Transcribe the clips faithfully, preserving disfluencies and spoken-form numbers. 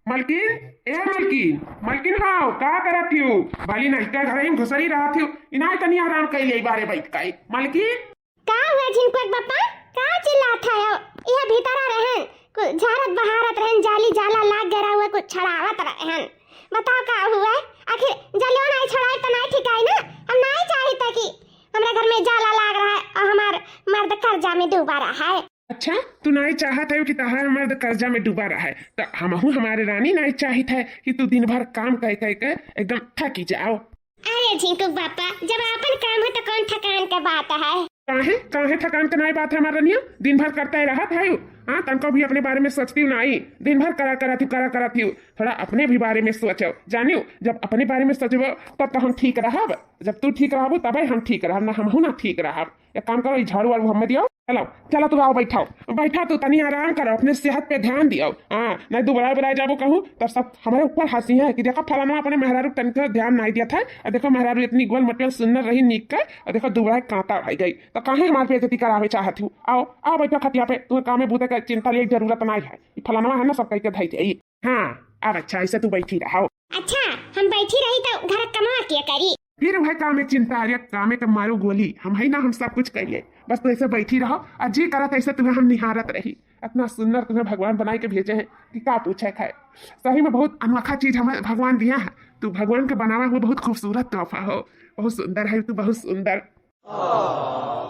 मलकिन, ए मलकिन, मलकिन हो, का करत हिउ? भली नहीं का घर ही घुसरी रहत हिउ, इनाई तनी आराम कइ लेई बारे बैठ के। मलकिन। का हुआ झिनकुआ के बापा? का चिल्लात है हो? यह भीतरा रहन, कुछ झारत बहारत रहन, जाली जाला लाग गया हुआ, कुछ छड़ावत रहन। बताओ का हुआ? आखिर जलियो नहीं छड़ाई तो नहीं ठिकाई ना। हम नहीं चाहित कि हमरा घर में जाला लाग रहा है और हमार मर्द कर्जा में डूबा रहा है। अच्छा, तू नहीं चाहत है कि तहार मर्द कर्जा में डूबा रहा है, तो हमहू हमारे रानी नहीं चाहित है कि तू दिन भर काम कह कह के एकदम थकी जाओ। अरे झिंकू बापा, जब आपन काम हो तो कौन थकान का बात है? काहे, काहे थकान के नाई बात है हमार रनिया? दिन भर करते रहत है। हाँ, तनको भी अपने बारे में सोचती नाई। दिन भर करा करत हिउ, करा करत हिउ। थोड़ा अपने भी बारे में सोचो। जानियो, जब अपने बारे में सोचबो तब तो हम ठीक रहब। जब तू ठीक रहबो तबे हम ठीक रहब, ना हमहू ना ठीक रहब। एक काम करो, ई झाड़ू वाड़ू हमें दियो। चलो, चलो तू आओ, बैठाओ, बैठा तू, तनी आराम करो, अपने सेहत पे ध्यान दियो। हाँ, नहीं दुबराए बुराए जाबो कहूँ तब सब हमारे ऊपर हँसी है कि देखो फलाना अपने मेहरारू तनिको ध्यान नहीं दिया था, और देखो मेहरारू इतनी गोल मटोल सुंदर रही नीक के, और देखो दुबराए कांटा भई गई। तो काहे हमार बेइज्जती करावे चाहत हूँ? आओ, आओ बैठो खटिया पे, तुम्हें कामे बूते का चिंता लेके जरूरत नहीं है। ई फलानवा है ना, सब कह के धई दे। हाँ, अब अच्छा, ऐसे तू बैठी रहो। अच्छा, हम बैठी रही तो घर कमा के करी? फिर वह कामे चिंता, अरे कामे के मारो गोली, हम है ना, हम सब कुछ करिए। बस तू ऐसे बैठी रहो और जी करत ऐसे तुम्हें हम निहारत रही। इतना सुंदर तुम्हें भगवान बनाए के भेजे हैं कि का पूछे खाए। सही में बहुत अनोखा चीज हमें भगवान दिया है। तू भगवान के बनावा हुआ बहुत खूबसूरत तोहफा हो, बहुत सुंदर है तू, बहुत सुंदर।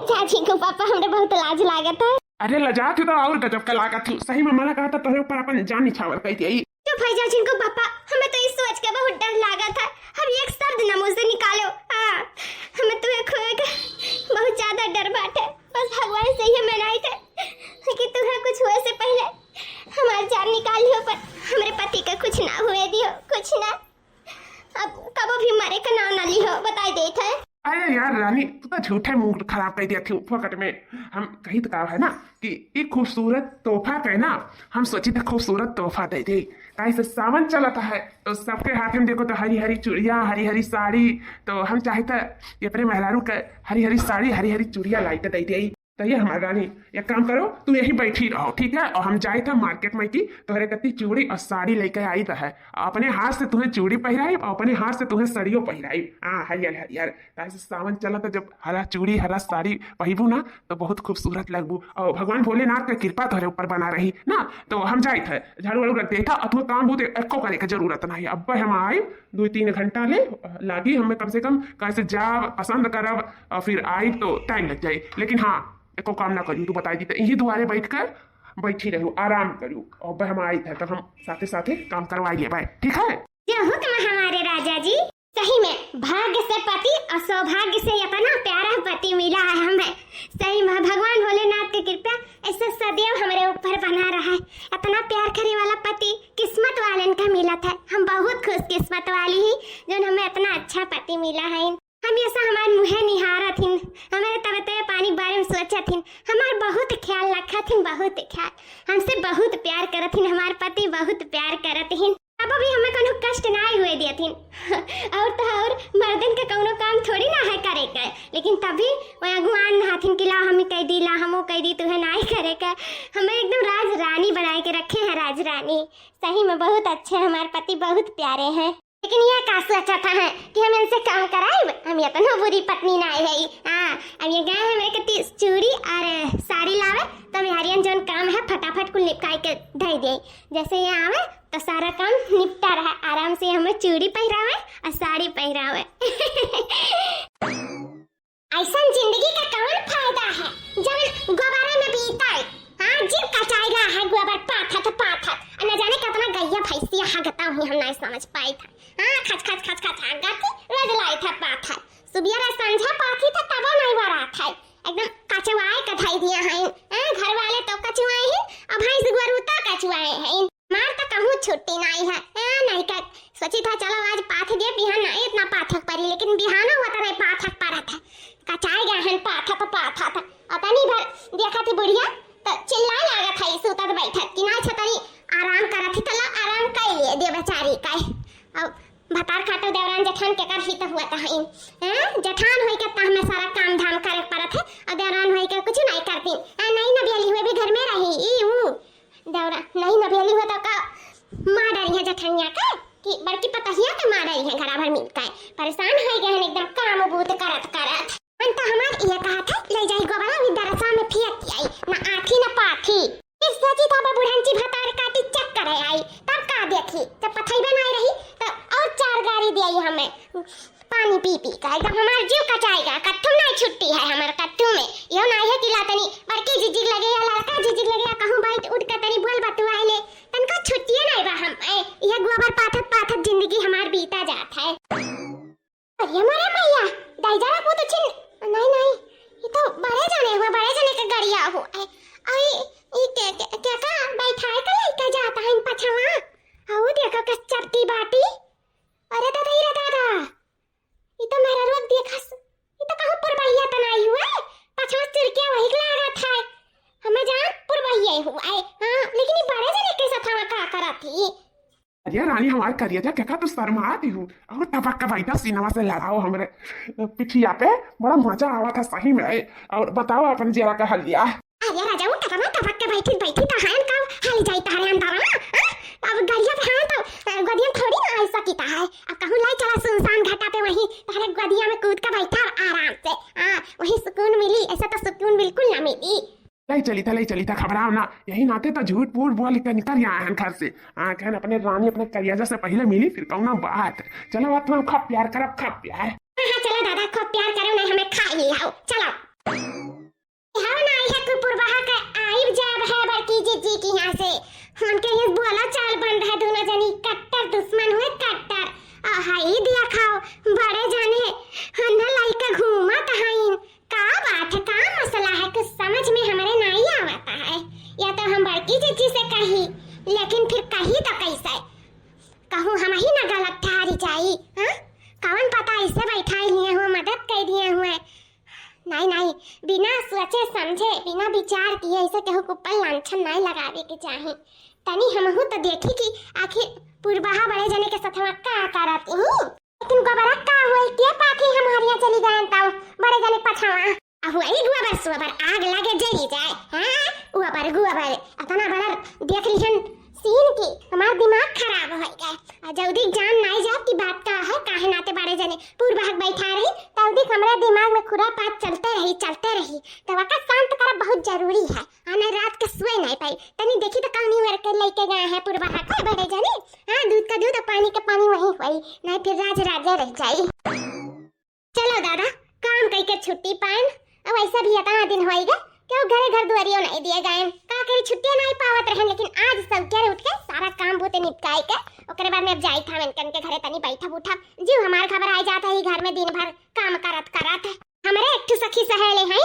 चाची को पापा, हमरे बहुत लाज लागत है। अरे लजात ही तो और गजब का लागत ही। सही में मना कहा था तोहरे ऊपर अपन जान निछावर कह दिया। चुप हो जा झिंकू पापा, हमें तो इस सोच के बहुत डर लागत है। हम एक शब्द न मुंह से निकालो। हाँ, हमें तुम्हें खोए के बहुत ज्यादा डर बाटे। बस भगवान से ये मनाई थे कि तुम्हें कुछ हुए से पहले हमार जान निकाल लियो, पर हमरे पति का कुछ ना हुए दियो, कुछ ना। अब कबो भी मरे का नाम ना लिहो, बताई देत है। अरे यार रानी, तू तो झूठे मूड खराब कर दिया थी फोकट में। हम कही तो का है ना कि ई खूबसूरत तोहफा के ना, हम सोची था खूबसूरत तोहफा दे दे। काहे से सावन चलत है तो सबके हाथ में देखो तो हरी हरी चूड़िया, हरी हरी साड़ी, तो हम चाहे था ये अपने मेहरारू के हरी हरी साड़ी, हरी हरी चूड़िया लाई के दे दे। तो ये हमार रानी, एक काम करो, तू यहीं बैठी रहो, ठीक है? और हम जाए था मार्केट में की तोहरे कती चूड़ी और साड़ी लेके आई रहे। अपने हाथ से तुम्हें चूड़ी पहिराई और अपने हाथ से तुम्हें सड़ियो पहिराई। हाँ, हरियर हरियर, काहे से सावन चला था, जब हरा चूड़ी हरा साड़ी पहिबू ना तो बहुत खूबसूरत लगबू। और भगवान भोलेनाथ का कृपा तोहरे ऊपर बना रही ना। तो हम जाए थे, झाड़ू वाड़ू रख दे था, और तू काम बहुत एको करे के जरूरत नहीं। अब हम आए, दो तीन घंटा ले लागी हमें कम से कम, काहे से जा पसंद करब और फिर आई तो टाइम लग जाए। लेकिन हाँ, एको काम ना करियो, तू बताई दी तो यही दुआरे बैठ कर बैठी रहू, आराम करू। अब हम आई थे तो हम साथे साथे काम करवाई लेबे, ठीक है? जो हुक्म हमारे राजा जी। सही में भाग्य से पति और सौभाग्य से इतना प्यारा पति मिला है हमें। सही में भगवान भोलेनाथ की कृपा ऐसे सदैव हमरे ऊपर बना रहा है। इतना प्यार करे वाला पति किस्मत वालन का मिला था। हम बहुत खुश किस्मत वाली ही जो हमें इतना अच्छा पति मिला है। हमेशा हमार मुँहे निहारत हिन, हमारे तबीयत पानी के बारे में सोचत हिन, हमार बहुत ख्याल रखत हिन, बहुत ख्याल, हमसे बहुत प्यार करत हिन, हमार पति बहुत प्यार करत हिन। अब भी हमें कोनो कष्ट ना हुए दियत हिन। और तो और मर्दन के कोनो काम थोड़ी ना है करे के, लेकिन तभी वो अगुआन हथिन कि ला हम कह दी, ला हमो कह दी, तुहे ना ही करे के। हमें एकदम राज रानी बनाए के रखे हैं, राज रानी। सही में बहुत अच्छे हमारे पति, बहुत प्यारे हैं। लेकिन यह का सोचा था है कि हम इनसे काम कराइब? हम इतना बुरी पत्नी ना है। हाँ, अब ये गए हमरे कती चूड़ी और साड़ी लावे, तो हम हरियन जौन काम है फटाफट कुल निपटाए के धई दे। जैसे ये आवे तो सारा काम निपटा रहा, आराम से हमें चूड़ी पहिरावे और साड़ी पहिरावे। ऐसन जिंदगी का कौन फायदा है जब गोबरे में बीतल? हाँ, जीव कचाई रहा है गोबर पाथत पाथत। और न जाने कितना गैया भैंसिया हगता हुई हम नहीं समझ पाई था। हाँ, खच खच खच खच हगत रोज लाई था पाथत। सुबिया रे संझा पाथी था तबो नहीं वरा था। एकदम कचवाए के धई दिया है। हाँ, घर वाले तो कचवाए हैं, अब भैंस गोरू तो कचवाए हैं। मार तो कहूँ छुट्टी नहीं है। ए, नहीं कर। सोची था चलो आज पाथ दिए, बिहान नहीं इतना पाथक परी, लेकिन बिहानो होता नहीं पाथक परत है। कचाए गए हैं पाथक पाथक। अतनी भर देखा थी बुढ़िया तो चिल्लाए लागत है सुतत बैठत कि ना छतरी आराम करत ही, तो लो आराम कर लिए दे बेचारी का। अब भतार खाटो देवरान जेठान के कर ही तो हुआ था। हैं? जेठान होई के ता हमें सारा काम धाम करे परत है और देवरान होई के कुछ नहीं करती। आ, नहीं ना बेली हुए भी घर में रही। ई ऊ देवरा नहीं नबेली हुआ तो का मार डाली है हनिया के कि बड़की पतहिया के मारे हैं घरा भर मिल के। परेशान होइ गए हैं एकदम काम बूत करत करत। मन तो हमार ये कहत है, ले जाई गोबरा भी दरसा में फेंक आई, ना आठी ना पाठी। फिर सोची था, अब बुढ़ंची भतार काटी चेक करे आई, तब का देखी, जब पथइबे नहीं रही, तो और चार गारी दे आई हमें। पानी पी पी का एकदम हमार जीव कचाएगा। कत्थुम नहीं छुट्टी है हमार कत्थुम में। यो नहीं है कि ला तनी बड़की जिजिक लगे या लड़का जिजिक लगे या कहूँ बैठ उठ के तनी बोल बतुआए ले, तनको छुट्टिए नहीं बा हम। ए, यह गोबर पाथत पाथत जिंदगी हमार बीता जात है। अरे मोरे मैया, दाई जरा को तो छिन, नहीं, नहीं, ये तो बड़े जने हुए, बड़े जने के गड़िया हो। ए, आई, ई के, के, के का बैठाए के लइके जाता है इन पछवा? आओ देखो कस चपटी बाटी। अरे दादा, ई रे दादा, ई तो मेरा रोक देखस, ई तो कहूँ पुरबहिया त नहीं हुए, पछवा चुरकिया वही के लागत है। हमें जान पुरबहिया ही हुआ है, हाँ, लेकिन ई बड़े जने के साथ हमें का करत ही? अरे रानी, हमार करिया जा, केका तू शर्मात ही हूँ? और टपक के बैठा, सीनवा से लड़ाओ हमरे पिठिया पे, बड़ा मजा आवा था सही में। और बताओ अपन जियरा का हलिया। अरे राजा, वो टपक टपक के बैठी बैठी तो हन का हल जाई तारे अंदर में, हाँ? अब गड़िया पे हाँ तो, अ, गोदिया में थोड़ी ना आ सकी ता है। अब कहूँ लाई चला सुनसान घाटा पे, वहीं तारे गोदिया में कूद के बैठा आराम से, हाँ, वहीं सुकून मिली, ऐसा तो सुकून बिल्कुल ना मिली। ले चली था, ले चली था, घबराओ ना। यही नाते तो झूठ फूट बोल के निकल आए हैं घर से। हाँ, कहन अपने रानी, अपने करियाजा से पहले मिली, फिर कहूँ ना बात। चलो, बात में खूब प्यार करब, खूब प्यार। हाँ, हाँ, चलो दादा, खूब प्यार करो, नहीं हमें खा ही आओ, चलो। हाँ ना, यह कुपुरवाहा के आइब जाब है बड़की जिज्जी की यहाँ से। उनके यहाँ बोला चाल बंद है, दोनों जनी कट्टर दुश्मन हुए, कट्टर। आ, हाई दिया खाओ, बड़े जाने, हन्ना लइके घूमत हईन। का बात है, का मसला है, कुछ समझ में हमरे नाई आवता है। या तो हम बड़की जिज्जी से कही, लेकिन फिर कही तो कैसे? कहूँ हम ही ना गलत ठहरी जाई, हाँ? कौन पता ऐसे बैठाई लिए हुए, मदद कर दिए हुए। नहीं, नहीं, बिना सोचे समझे, बिना विचार किए ऐसे केहू के ऊपर लांछन नहीं लगावे के चाही। तनी हमहू तो देखी कि आखिर पुरबहा बड़े जने के सथवा का करत ही। लेकिन गोबरा का हुए, के पाके हमारिया चली गए तब बड़े जने पछवा। अब वही गोबर सोबर आग लगे जरी जाए, हाँ? गोबर, गोबर, इतना बड़ा देख लिहन सीन की हमार दिमाग खराब हो गए। आ जल्दी जान नाई जाब की बात का है, काहे नाते बड़े जने पुरबहक बैठा रही, तल्दी हमरे दिमाग में खुरापात चलते रही, चलते रही। तो वका शांत करब बहुत जरूरी है। हाँ, नहीं रात के सोए नहीं पाई। तनी देखी तो कौनी ओर के लइके गए हैं पुरबहक है बड़े जने। हाँ, दूध का दूध और पानी का पानी वहीं होई, नहीं फिर राज राजा रह जाई। चलो दादा, काम कई के छुट्टी पाएन। अब ऐसा भी इतना दिन होई गए कि वो घरे घर दुआरियो नहीं दिए गए। का करी, छुट्टियां नहीं पावत रहे, लेकिन आज सब के उठ के सारा काम बूते निपटाए के ओकरे बाद में अब जाई था इनकन के घरे तनी बैठब उठब। जीव हमार घबराए जात है, ई घर में दिन भर काम करत करत। हमरे एक ठो सखी सहेली हैं,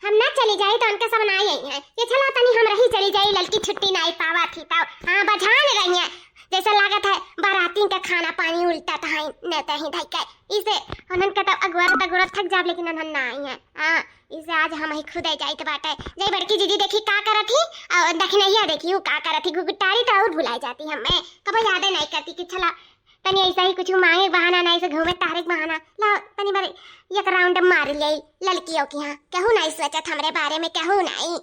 हम ना चली जाई तो उनके सब ना आई हैं। ये चलो तनी हम रही चली जाई, ललकी छुट्टी नहीं पावा थी तो। हाँ, बझान रही हैं, जैसे लागत है बाराती के खाना पानी उल्टा तो है, न तो ही धई के। इसे उन्हन के तो अगुआर तो अगुआर थक जाब, लेकिन उन्हन ना आई हैं। हाँ, इसे आज हम ही खुदे जाइत बाटे। जय बड़की दीदी देखी का करत ही, और दखिनैया देखी वो का करत ही, गुगुटारी तो और भुलाई जाती हमें, कबो यादे नहीं करती कि चला तनी ऐसा ही कुछ मांगे के बहाना, ना ऐसे घूमे टहरे के बहाना। ला, तनी बार एक round मार ले ललकियों के यहाँ। केहू नहीं सोचत हमरे बारे में, केहू नहीं।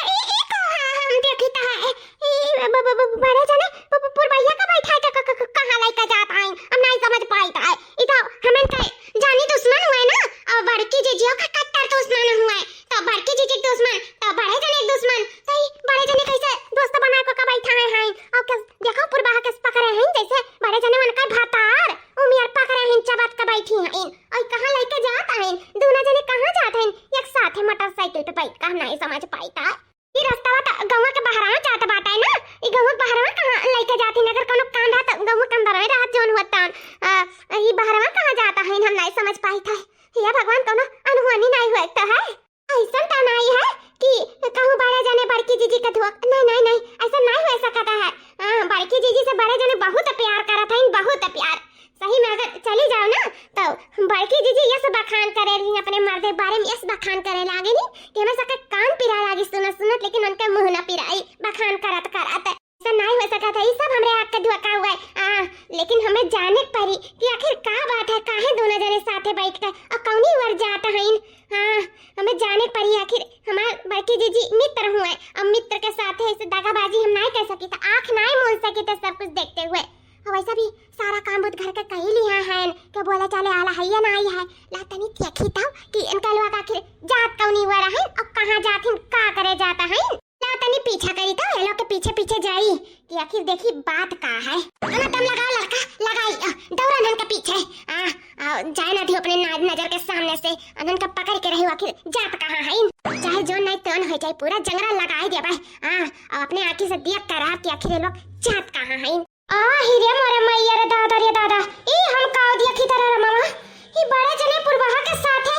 अरे, ई का हम देखी त है? ई ब-, ब-, ब-, बड़े जने प-, प-, पुरबैया का बैठा के क-, क-, क-, कहाँ लइके जात हैं? हम नहीं समझ पाइत है। ई तो हमन के जानी दुश्मन हुए ना, और बड़की जीजियो का कट्टर दुश्मन हुए। तो बड़की जीजी के दुश्मन, तो बड़े जने के दुश्मन, तो ई बड़े जने कैसे दोस्त बना के का बैठा है, हैं? और के देखो पुरबहा के पकड़े हैं, जैसे बड़े जने उनका भातार, उमियर पकड़े हैं, चबात के बैठी हैं। और कहाँ लइके जात हैं? दोनों जने कहाँ जात हैं? एक साथ मोटरसाइकिल पे बैठ के हम नहीं समझ पाइत है। ई रस्तवा त गौवा के बहरवा जात बाटे ना, ई गौवा के बहरवा कहाँ लइके जात हैं? अगर कोनो काम रहा त गौवा के अंदर में रहत जौन हुआ तौन। आ, ई बहरवा कहाँ जात हैं? हम नहीं समझ पाइत है। हे भगवान, कोनो अनहोनी नहीं हुए तो है? ऐसन तो नहीं है कि कहूँ बड़े जने बड़की जीजी के धोख, नहीं, नहीं, नहीं, ऐसा नहीं हो सकता है। हाँ, बड़की जीजी से बड़े जने बहुत प्यार करत हैं, बहुत प्यार। सही में अगर चली जाओ ना, तो बड़की जीजी यस बखान करे रही अपने मर्दे के बारे में, यस बखान करे लागे नी कि हमें सबके कान पिराए लागी सुनत सुनत, लेकिन उनके मुंह ना पिराई बखान करत करत। ऐसा नहीं हो सकत है, ये सब हमरे आँख के धोखा हुआ है। आ, लेकिन हमें जाने के पड़ी कि आखिर का बात है, काहे दोनों जने साथे बैठ के और कौनी ओर जात हईन। हाँ, हमें जाने के पड़ी, आखिर हमार बड़की जीजी मित्र हुए, अब मित्र के साथे ऐसे दगाबाजी हम नहीं कर सकी, तो आँख नहीं मूंद कि ते सब कुछ देखते हुए। और वैसे भी सारा काम बुत घर के कई लिहा है, के बोले चले आला है या ना आई है। ला तनी देखी तब कि इनका लोग आखिर जात कौनी हुआ रहन और कहाँ जात हिन, का करे जाता है। ला तनी पीछा करी तो ये लोग के पीछे पीछे जाई कि आखिर देखी बात का है। अना दम लगाओ लड़का, लगाई, अ, दौड़ा नन के पीछे। आ, आ, जाए ना दियो अपने ना-, नजर के सामने से, अनन के पकड़ के रही आखिर जात कहाँ है। चाहे जो नहीं तोन हो जाए, पूरा जंगरा लगाई देबे। आ, और अपने आँखी से देख कर रहा कि आखिर ये लोग जात कहाँ है। आ, ही रे मोरे मैया रे दादा रे दादा, ई हम काव दिया की तरह रमावा, ई बड़े जने पुरवाहा के साथे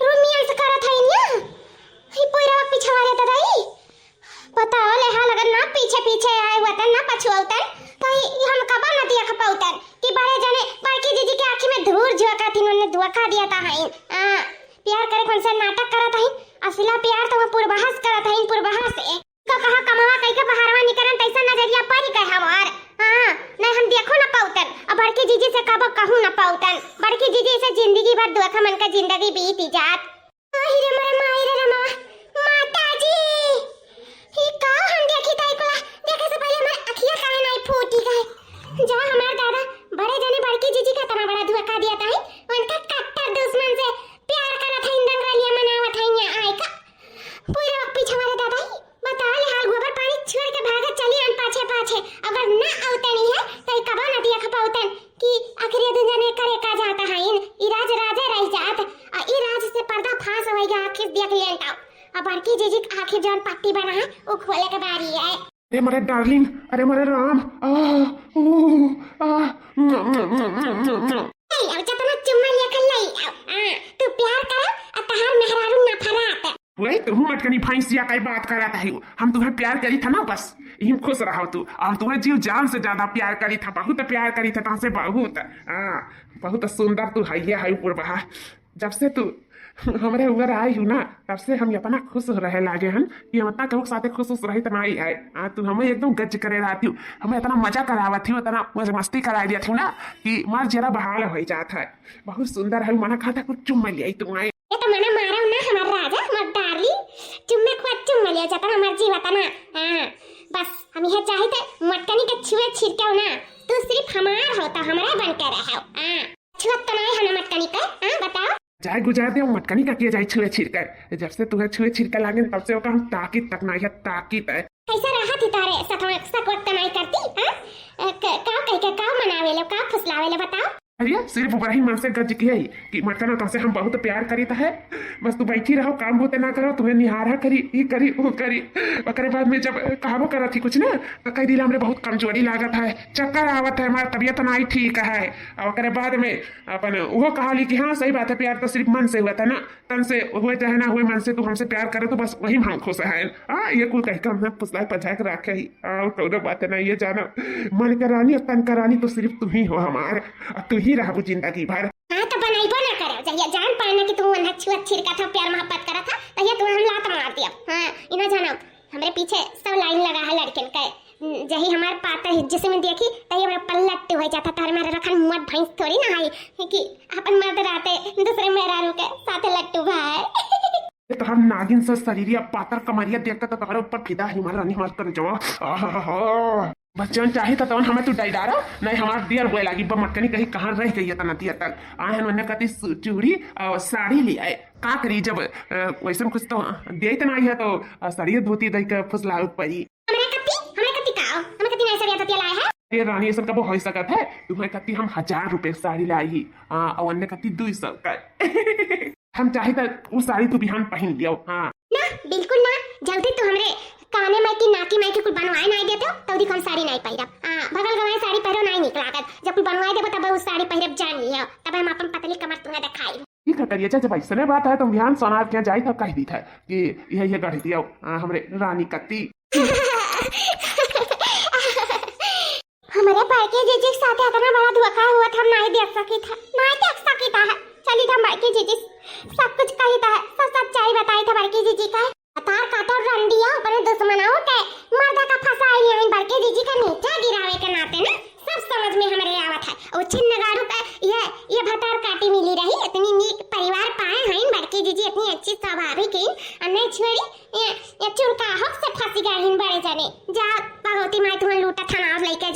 रोमांस करत है इनिया, ई पूरा पिछवा रे दादा ई। बताओ ले हाल, अगर ना पीछे पीछे आए होतन, ना पछुआउतन, तो ई, ई हम कबा ना देख पाउतन कि बड़े जने बड़की जीजी के आँखी में धूर झोंका थी, उन्होंने धोखा दिया था है। आ, प्यार करे कौन सा नाटक करत है, असला प्यार तो वो पुरवाहा से करत है, पुरवाहा से। तो कहा कमावा कई के बहारवा निकरन, तैसा नजरिया परी के हमार। हाँ, नहीं हम देखो न पाउतन, अब बड़की जीजी से कबो कहूँ न पाउतन। बड़की जीजी से जिंदगी भर धोखा मन का जिंदगी बीती जात। आही रे मोरे माई रे रमवा, माता जी, ई का हम देखी ताई कोला, देखे से पहले हमार अखिया काहे नहीं फूटी गए। जा हमार दादा, बड़े जने बड़की जीजी का तना बड़ा धोखा दिया ताई, उनका कट्टर दुश्मन से प्यार करत है, दंगरलिया मनावत है यहाँ आए का। पूरा पीछे वाले दादा ही बता ले हाल, गोबर पानी छोड़ के भागत चली आन पाछे पाछे। अगर ना आउते नहीं है तो ई कबो ना देख पाउतन कि आखिर ये दुनिया में करे का जाता है। इन ई राज राजे रह जात, आ ई राज से पर्दा फांस होइगा, आखिर देख लेन ताऊ। अब बड़की जीजी आखिर जौन पट्टी बना है वो खोले के बारी है। अरे मोरे डार्लिंग, अरे मोरे राम, आ, ऊ, आ, म्वा, म्वा। ए, अब जतना चुम्मा लिया कर लाई, आ, आ, तू प्यार करा, आ तहार मेहरारू नफरत। वही तुहू मटकनी भैंसिया काई बात करत है। हम तुम्हें प्यार करी था ना, बस यही में खुश रहो तू। हम तुम्हें जीव जान से ज्यादा प्यार करी था, बहुत प्यार करी था तुमसे, बहुत। हाँ, बहुत सुंदर तू है, ये है पुरबहा। जब से तू हमरे उधर आई हूँ ना, तब से हम इतना खुश रहे लागे हन कि हम इतना केहू के साथे खुश उस रहित ना आई है। हाँ, तू हमें एकदम गज करे रहती हूँ, हमें इतना मजा करावत ही, इतना मौज मस्ती कराई देती हूँ ना कि मार जरा बहाल हो जात है। बहुत सुंदर है, मना खाता कुछ चुम्मा ले आई तुम आए। ये तो मना मारो ना हमार राजा, हमार डार्लिंग, चुम्मे खुआ चुम्मा ले जाता ना हमार जीवा तना। हाँ, बस हम यह चाहित मटकनी के छुए छिड़के ना, तू सिर्फ हमार होता, हमारे बन के रहो। हाँ, छुअत तो नहीं है ना मटकनी के, हाँ, बताओ। जाए गुजार दे, मटकनी का किया जाए छुए छिड़के। जब से तुहे छुए छिड़के लागे, तब से ओका हम ताकित तक ना है, ताकित है। कैसे रहा थी तारे सक वक्त, सक वक्त नहीं करती, हाँ? अ, क-, का कह के, का मनावे ले, का फुसलावे ले, बताओ? अरे, सिर्फ बड़ा ही मन से गज किया ही कि मटकना, तुमसे हम बहुत प्यार करीत है, बस तू बैठी रहो, काम होते ना करो, तुम्हें निहारा करी, ई करी, वो करी। ओकरे बाद में जब कहबो करत ही कुछ ना, तो कह दिला हमरे बहुत कमजोरी लागत है, चक्कर आवत है, हमार तबीयत नाई ठीक है। और ओकरे बाद में अपन वो कहा ली कि हाँ, सही बात है, प्यार तो सिर्फ मन से हुआ था ना, तन से हुए चाहे ना हुए, मन से तू हमसे प्यार करे तो बस वही में हम खुश हैं। हाँ, ये कुल कह के हमने फुसला पझा के रखे ही। हाँ, और कौनो बात नहीं, ये जाना, मन का रानी और तन का रानी तो सिर्फ तू ही हो हमार, और तू ही रहबू जिंदगी भर। हाँ, तो बनइबो ना करे, जहिया जान पाए ना कि तू अन्हा छुअत छिड़का था, प्यार मोहब्बत करा था, तहिया तू हम लात मार दिया। हाँ, इना जाना, हमरे पीछे सब लाइन लगा है लड़कन के। जही हमार पाता है, जिसे में देखी, तही हमारे पर लट्टू हो जाता। तारे मारे रखन मुआद भैंस थोड़ी ना है कि अपन मर्द रहते दूसरे मेहरारू के साथ लट्टू भाई। ये तो हम नागिन से शरीरिया पातर कमरिया देख के तो तोहरे ऊपर फिदा ही, हमार रानी, हमार कर जवा। आहा। बस जौन चाही था तौन हमें तू डाई डारा, नहीं हमार दियर बोए लागी, बा मटकनी कहीं कहाँ रह गई इतना दियर तक। आए हैं उन्हें कती सु-, चूड़ी और साड़ी ले आए। का करी जब, अ, वैसन कुछ तो दे इतना आई है तो, अ, साड़ी धोती दे के फुसलावे पड़ी। हमरे कत्ती, हमरे कत्ती का, हमरे कत्ती नहीं सरिया धोतिया लाए है। ये रानी ऐसा कबो हो सकत है, तुम्हें कत्ती हम हजार रुपए साड़ी लाई ही, हाँ, और अन्य कत्ती दो सौ का। हम चाहे तो वो साड़ी तू बिहान पहन लियो, हाँ। ना, बिल्कुल ना, जल्दी तू हमरे काने में की नाकी में की कुल बनवाए नहीं देते, तब देखो हम साड़ी नहीं पहिरब। हाँ, भगल गवाए साड़ी पहिरो नहीं निक लागत, जब कुल बनवाए देबो तब वो साड़ी पहिरब जान लियो, तब हम अपन पतली कमर तुम्हें दिखाई। ठीक है करिए, जब ऐसने बात है तो बिहान सोनार के यहाँ जाई था कह दी था कि यह, यह गढ़ दियो, हाँ, हमरे रानी कत्ती। हमरे बड़की जीजी के साथे इतना बड़ा धोखा हुआ था, हम नहीं देख सकी था, नहीं देख सकी था। चली था बड़की जीजी, सब कुछ कही था, सब सच्चाई बताई था बड़की जीजी का। तार काटो रंडिया अपने दुश्मनों के मर्दा का फंसाई है, बड़की जीजी का नीचा गिरावे के नाते ना सब समझ में हमरे आवत है। वो छिन्नगारू का ये, ये भतार काटी मिली रही, इतनी नीक परिवार पाए हैं बड़की जीजी, इतनी अच्छी स्वाभाविक है, अन्य छोड़ी ये, ये चुरकाहक से फंसी गई बड़े जने। जा भगवती माई तुम्हें लूटा थाना लेके।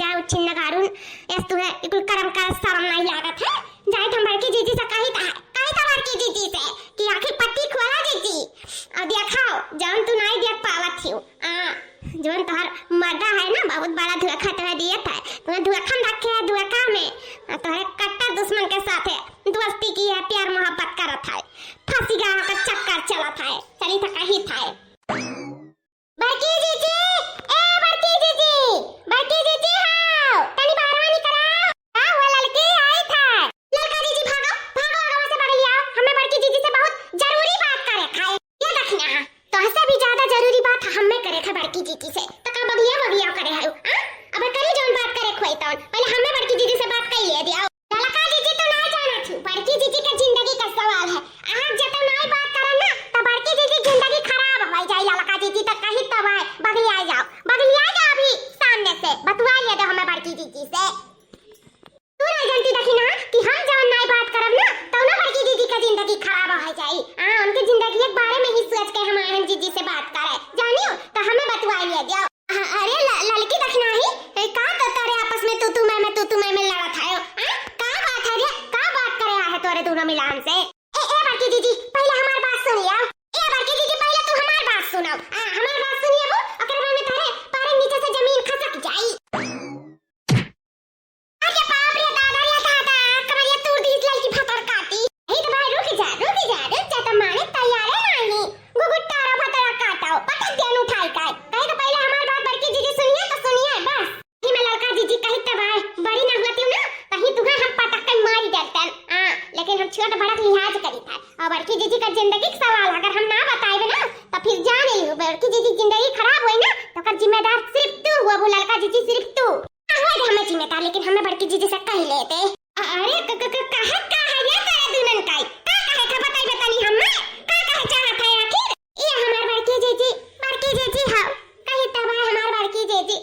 जिंदगी के सवाल, अगर हम ना बताइबे ना, तो फिर जान लियो, बड़की जीजी जिंदगी खराब होई ना, तो ओकर जिम्मेदार सिर्फ तू हुआ, वो ललका जीजी सिर्फ तू। हाँ, होई गे हमें जिम्मेदार, लेकिन हमें बड़की जीजी से कह लेते। अरे, क-, क-, क-, कहा, कहा ये तेरे दुल्हन का? का कहे था बताइबे तनी हमें? का कहे चाहत है आखिर? ये हमार बड़की जीजी, बड़की जीजी हो, कही तब है हमार बड़की जीजी,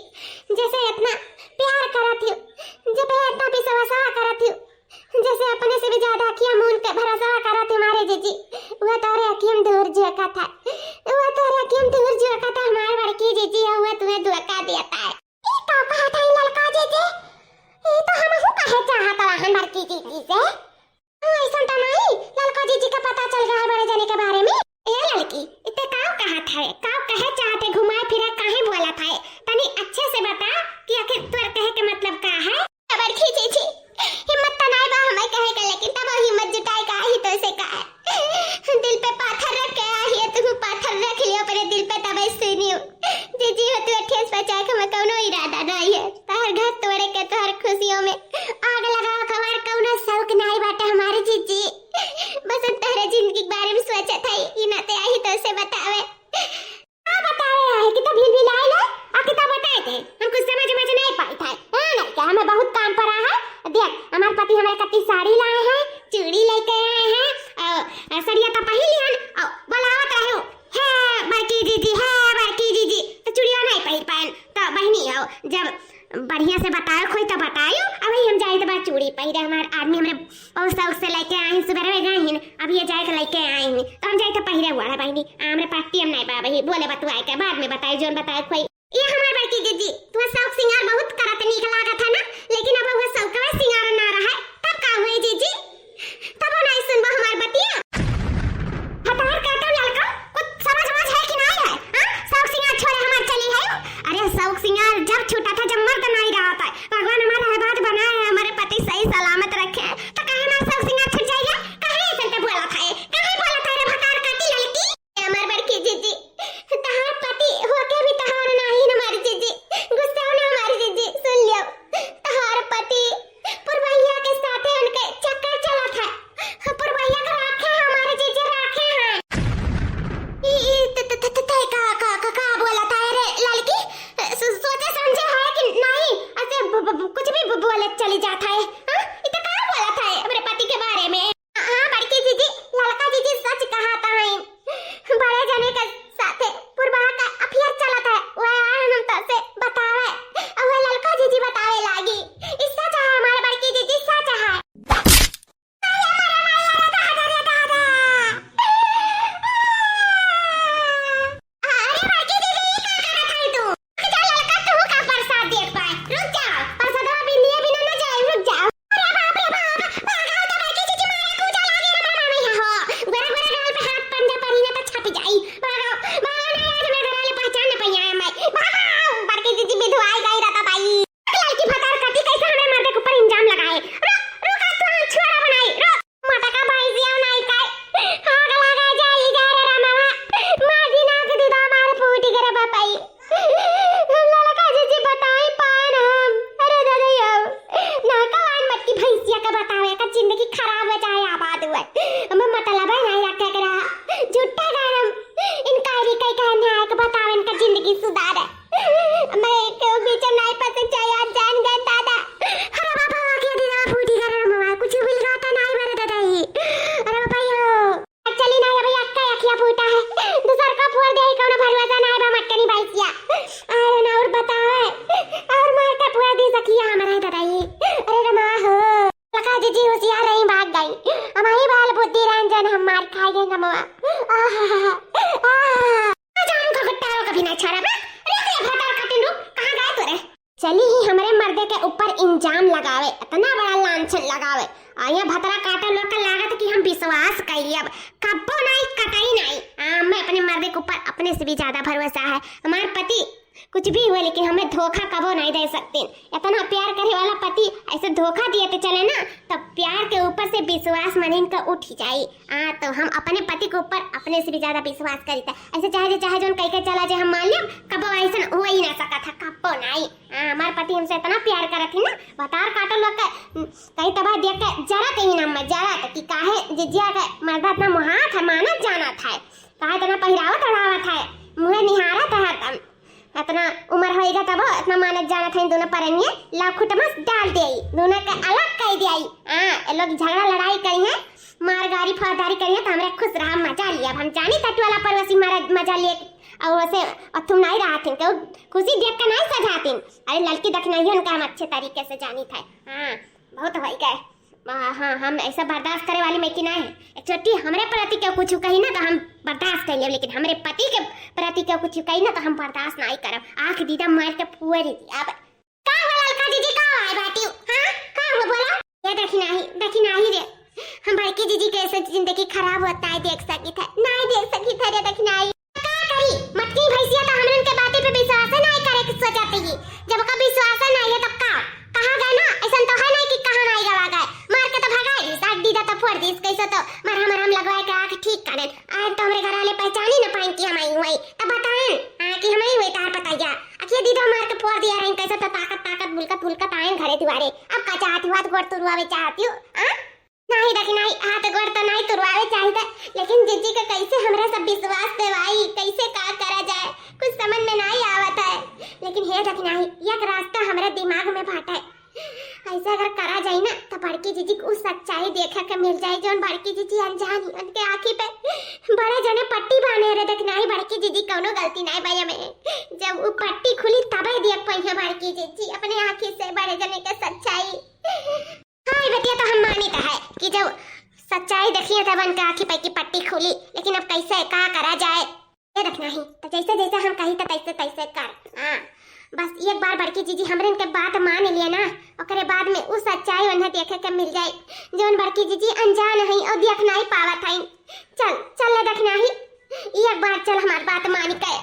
जैसे इतना प्यार करत हूँ, जब इतना विश्वासा करत हूँ, जैसे अपने से भी ज्यादा अखिया मून के भरोसा करत हमारे जीजी, वह तोरे अखियम धूर झोंकत है, वह तोरे अखियम धूर झोंकत है, हमार बड़की जीजी है, वह तुम्हें धोखा देता है। ई का कहत है ललका जीजी? ई तो हमहू कहे चाहत रहन बड़की जीजी से। हाँ, ऐसन तो नहीं, ललका जीजी का पता चल गया है बड़े जने के बारे में। ए ललकी, इते का कहत है, का कहे चाहते, घुमाए फिरे काहे बोलत है? तनी अच्छे से बता कि आखिर तोर कहे के मतलब का है? बड़की जीजी, हिम्मत तो नाई बा हमें कहे के, लेकिन तब हिम्मत जुटाए का ही तो से का है। दिल पे पाथर रख के आई है, तू पाथर रख लियो अपने दिल पे, तब सुनियो। जीजी हो तू ठेस पहुँचाए के हमें कौनो इरादा नहीं है। तोहर घर तोड़े के, तोहर खुशियों में आग लगावे के हमार कौनो शौक नाई बाटे हमारे जीजी। बस हम तोहरे जिंदगी के बारे में सोचत है, ई नाते आई तो से बतावे। का बतावे रहे कि तब हिल हिलाए ले, आ कि तब बताए थे। हम कुछ समझ समझ नहीं पाई था। हाँ, नहीं क्या, हमें बहुत काम पड़ा है। देख, हमारे पति हमारे कत्ती साड़ी लाए हैं, चूड़ी लेके आए हैं, और, और सड़िया तो पहन लिहन, और बोलावत रहे हो, "हे बड़की जीजी, हे बड़की जीजी", तो चूड़िया नहीं पहन पाएन। तो बहनी हो, जब बढ़िया से बताए कोई तो बतायो, अबे हम जाए तो बा चूड़ी पहिरे, हमार आदमी हमरे बहुत शौक से लेके आए हैं, सुबह में गए हैं, अब ये जाए के लेके आए हैं, तो हम जाए तो पहिरे हुआ है बहनी, हमरे पास टीम नहीं बा, वही बोले बतुआए के बाद में बताए, जोन बताए कोई। ये हमार बड़की जीजी, तुम्हें शौक सिंगार बहुत करत नीक लागत है ना, लेकिन अब वह शौक का सिंगार ना रहा है, तब का हुए जीजी? तब नहीं सुनबा हमार बतिया। भतार काटा ललका, कुछ समझ वमझ है कि नहीं है? हाँ? शौक सिंगार छोड़े हमार चली है? अरे शौक सिंगार जब छूटा था, जब मर्द नहीं रहा था। भगवान हमारा आबाद बनाए है, हमारे पति सही सलामत रखे हैं, तो काहे हमार शौक सिंगार छूट जाएगा? काहे ऐसे तो बोला था ये? काहे बोला था रे भतार काटी ललकी? हमार बड़की जीजी, तहार पति होके भी तहार नाही हमार जीजी, गुस्सा ना हमार जीजी, सुन लियो, तहार पति पुरवैया के साथे उनके चक्कर चलत है। पुरवैया के राखे हमार जीजी राखे हैं। ई, ई, त, त, त, त, त, का, का, का, का बोला था रे ललकी? सो-, सोचे समझे है कि नहीं? ऐसे ब-, ब-, ब-, कुछ भी ब-, बोले चली जाता है। हाँ? ई तो का बोला था हमरे पति के बारे में? हाँ, बड़की जीजी, ललका जीजी सच कहा था। बड़े जने के साथे पुरबा का अफेयर चलत है, वह आए हम तो से बतावे, और वह ललका जीजी बतावे लागी। ई सच है हमारे बड़की जीजी, सच है। अरे मारे मारे, अरे दादा रे दादा। अरे बड़की जीजी, ई का करत है तू? जा ललका, तू का प्रसाद देख पाए। रुक जाओ, प्रसादवा बिंदिया बिना न जाए, रुक जाओ। अरे बाप रे बाप, भागो तो बड़की जीजी मारे कूचा लागे रे मामा मैया हो। गोरा गोरा गाल पे हाथ पंजा परी ना तो छप जाई। भागो, भागो ना, आज मैं घरा ले पहचान न पइया है मैं। भागो, बड़की जीजी बिधुआई गई रहता बाई। ललकी भतार कटी कैसे हमरे मर्दे के ऊपर इल्जाम लगाए। रुक, रुक, आज तू हम छुआरा बनाई, रुक। मटका भैंसिया नहीं खाए। आग लगा जाई जा रे रामवा। माँ दिना के दीदा मार फूटी करे बापाई। ललका जीजी बताई पान हम। अरे दादा यो। ना कवान मटकी भैंसिया के बतावे का जिंदगी खराब हो चाहे आबाद हुए। हमें मतलब है नहीं रखे के रहा। झूठा गारम। इनका री कई कहने आए के बतावे इनका जिंदगी सुधारे। मैं केहू बीच नाई पसंद चाहे आज जान गए दादा। अरे बाबा, आके दीदा फूटी करे रे मामा, कुछ बिलगाता नाई बरे दादा ही। अरे बाबा यो। चली ना, अबे अक्का अखिया फूटा है। दूसर का फोड़ दे, कौनो भरोसा ना है बा मटकनी भैंसिया। अरे ना और बतावे। और मार का फोड़ दी सखिया हमारा दादा ही। अरे रे माँ हो। ललका जीजी होशियार रही, भाग गई। हमारी बाल बुद्धि रंजन, हम मार खाएंगे गमवा। आहा, आहा। जान का गुट्टा हो कभी ना छोड़ा बा। अरे अरे भतार काटिन रुक, कहाँ गए तोरे? चली ही हमरे मर्दे के ऊपर इल्जाम लगावे, इतना बड़ा लांछन लगावे। आ ये भतरा काटे लोग के लागत कि हम विश्वास कइली अब। कब्बो नाई, कतई नाई। आ, मैं अपने मर्दे के ऊपर अपने से भी ज्यादा भरोसा है। हमार पति कुछ भी हुए, लेकिन हमें धोखा कबो नहीं दे सकतीन। इतना प्यार करे वाला पति ऐसे धोखा दिए तो चले ना, तो प्यार के ऊपर से विश्वास मनिन का उठ जाई। हाँ, तो हम अपने पति के ऊपर अपने से भी ज्यादा विश्वास करी था। ऐसे चाहे जे चाहे जोन कह के चला जे, हम मान लियो, कबो ऐसा हो ही ना सका था, कबो नहीं। हाँ, हमार पति हमसे इतना प्यार करत ही ना, भतार काटो लोग के, कहीं तबाह देख के जरा कहीं ना मत जरा था कि काहे जिज्जिया के मर्दा इतना मुहात है, मानत जानत है, काहे इतना पहिरावत ओढ़ावत है, मुँहे निहारत है हरदम। इतना उम्र होइगा तबो इतना मानत जानत है, दोनों परनिया लाव खुट में डाल देई, दोनों के अलग कर देई। हाँ, ये लोग झगड़ा लड़ाई करी है, मारगारी फौजदारी करी है, तो हमरे खुश रहा, मजा लिया। अब हम जानी तट वाला परवसी मारा मजा लिए, और वैसे अथुम नहीं रहत हैं, तो खुशी देख के नहीं सजातीन। अरे लड़की दखनाही उनका हम अच्छे तरीके से जानी था। हाँ, बहुत हो गए। हाँ, हाँ, हम ऐसा बर्दाश्त करे वाली मैं कि नहीं। एक छोटी हमरे प्रति के कुछ कही ना तो हम बर्दाश्त कर लेब, लेकिन हमरे पति के प्रति के कुछ कही ना तो हम बर्दाश्त नहीं करब। आँख दीदा मार के फुअर ही दी। अब का हुआ ललका जीजी, का हुआ है बाटी? हाँ, का हुआ बोला? ये देखी नहीं, देखी नहीं रे, हम बड़की जीजी कैसे जिंदगी खराब होता है देख सकी था, नहीं देख सकी था रे, देखी नहीं। का करी? मटकी भैंसिया तो हमरन के बाती पे विश्वास नहीं करे के सोचत ही। जब ओका विश्वास नहीं है तब का? कहा गए ना, ऐसन तो है नहीं कि कहा नहीं गवा गए। मार के तो भगाई दिस, आग दीदा तो फोड़ दिस, कैसे तो मरहम मरहम लगवाए के आँख ठीक करें। आज तो हमरे घर वाले पहचानी ना पाइन कि हम आई हुई। तब बताएं, हाँ, कि हम आई हुई तार पतैया। अखिया दीदा मार के फोड़ दिया रही, कैसे तो ताकत ताकत बुलकत बुलकत आए घरे दुआरे। अब का चाहती हुआ तो गोड़ तुरवावे चाहती हूँ, हाँ? नाही दखिनाही, हाथ गोड़ तो नाही तुरवावे चाहित, लेकिन जीजी के कैसे हमरा सब विश्वास देवाई, कैसे का करा जाए, कुछ समझ में नाही आवत है। लेकिन हे दखिनाही, एक रास्ता हमरे दिमाग में बाटे। ऐसे अगर करा जाई ना, तो बड़की जीजी के उ सच्चाई देखे के मिल जाई, जौन बड़की जीजी अनजान ही उनके आँखी पे बड़े जने पट्टी बांधे रहे। दखिनाही, बड़की जीजी कौनो गलती नाही बा एमे। जब उ पट्टी खुली, तबे देख पइहे बड़की जीजी अपने आँखी से बड़े जने के सच्चाई। हाँ, ई बतिया तो हम मानित है कि जब सच्चाई देखिए तब उनके आँखी पे की पट्टी खुली, लेकिन अब कैसे का करा जाए? ये दखिनाही, तो जैसे जैसे हम कही तो तैसे तैसे कर। हाँ, बस एक बार बड़की जीजी हमरे इनके बात मान लिए ना, ओकरे बाद में उ सच्चाई उन्हें देखे के मिल जाए, जौन बड़की जीजी अनजान है और देख नहीं पावत है। चल, चल ले दखिनाही, ई एक बार चल हमार बात मानी के।